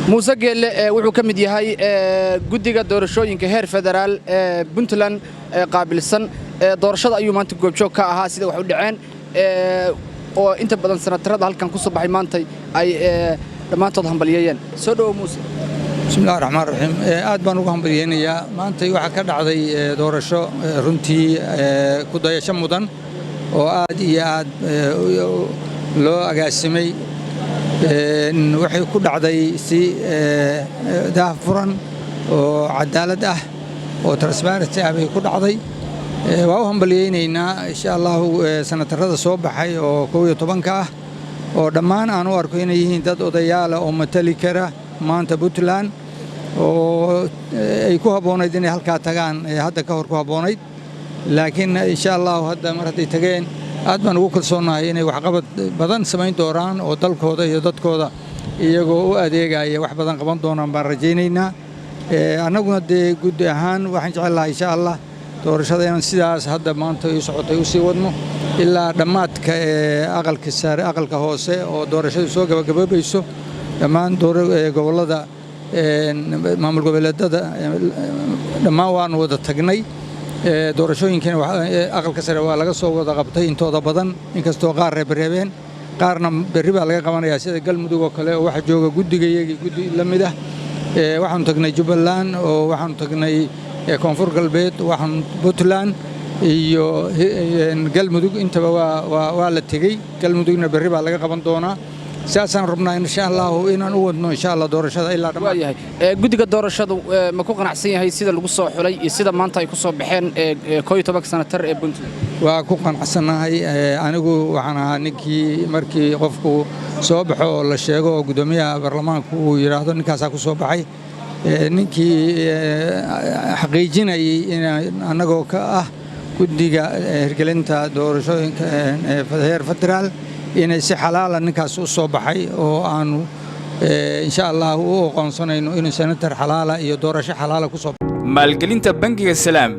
Muuse Geelle wuxuu ka mid yahay guddiga doorashooyinka heer federaal ee Puntland ee qaabilsan doorashada. Ayuu maanta goobjoog ka ahaa sida wax u dhaceen, oo inta badan senatarada halkan ku soo baxay maantay ay dhammaantood hambalyeeyeen. Soo dhowow, Muuse. Bismillahi raxmaan raxiim. Aad baan ugu hambalyeynayaa. Maantay waxaa ka dhacday doorasho runtii ku dayasho mudan oo aad iyo aad loo agaasimay. Waxay ku dhacday si daahfuran oo cadaalad ah oo transparency ah bay ku dhacday. Waa u hambalyeynaynaa, insha Allahu, senatarada soo baxay oo 11-ka ah, oo dhammaan aan u arko inay yihiin dad odayaala oo matali kara maanta Puntland, oo ay ku habboonayd inay halkaa tagaan hadda ka hor ku habboonayd. Laakiin insha Allahu, hadda mar hadday tageen, aad baan ugu kalsoonnahay inay waxqabad badan samayn doonaan oo dalkooda iyo dadkooda iyagoo u adeegaya wax badan qaban doonaan baan rajaynaynaa. Annaguna dee guddi ahaan waxaan jecel lahay, insha Allah, doorashada inaan sidaas hadda maanta ii socotay u sii wadno ilaa dhammaadka ee aqalka sare, aqalka hoose oo doorashadu soo gabagaboobayso. Dhammaan gobollada maamul goboleedada dhammaan waanu wada tagnay. Doorashooyinkiina aqalka sare waa laga soo wada qabtay intooda badan, inkastoo qaar reebreebeen, qaarna berri baa laga qabanayaa, sida Galmudug oo kale oo waxa jooga guddiga iyagii guddi la mid ah. Waxaanu tagnay Jubbaland oo waxaanu tagnay Koonfur Galbeed, waxaanu Puntland iyo Galmudug intaba waa la tegey. Galmudugna berri baa laga qaban doonaa. Sidaasaan rabnaa, insha Allahu, inaan u wadno, insha Allah, doorashada ilaa dhammaan. Waayahay, guddiga doorashadu ma ku qanacsan yahay sida lagu soo xulay iyo sida maanta ay ku soo baxeen 11-ka senatar ee Puntland? Waa ku qanacsannahay. Anigu waxaan ahaa ninkii markii qofku soo baxo oo la sheego oo guddoomiyaha baarlamaanku uu yidhaahdo ninkaasaa ku soo baxay, ninkii xaqiijinayay in annagoo ka ah guddiga hirgelinta doorashooyinka heer federaal inay si xalaala ninkaas u soo baxay oo aanu, insha Allah, u aqoonsanayno inuu senatar xalaala iyo doorasho xalaala ku soo. Maalgelinta Bangiga Salaam.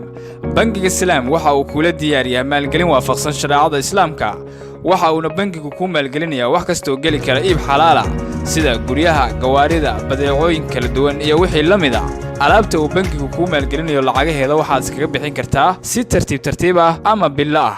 Bangiga Salaam waxa uu kula diyaariyaa maalgelin waafaqsan shareecada Islaamka. Waxa uuna bangigu kuu maalgelinayaa wax kasta oo geli kara iib xalaala, sida guryaha, gawaarida, badeecooyin kala duwan iyo wixii la mid a. Alaabta uu bangigu kuu maalgelinayo lacagaheeda waxaad iskaga bixin kartaa si tartiib tartiib ah ama bilo ah.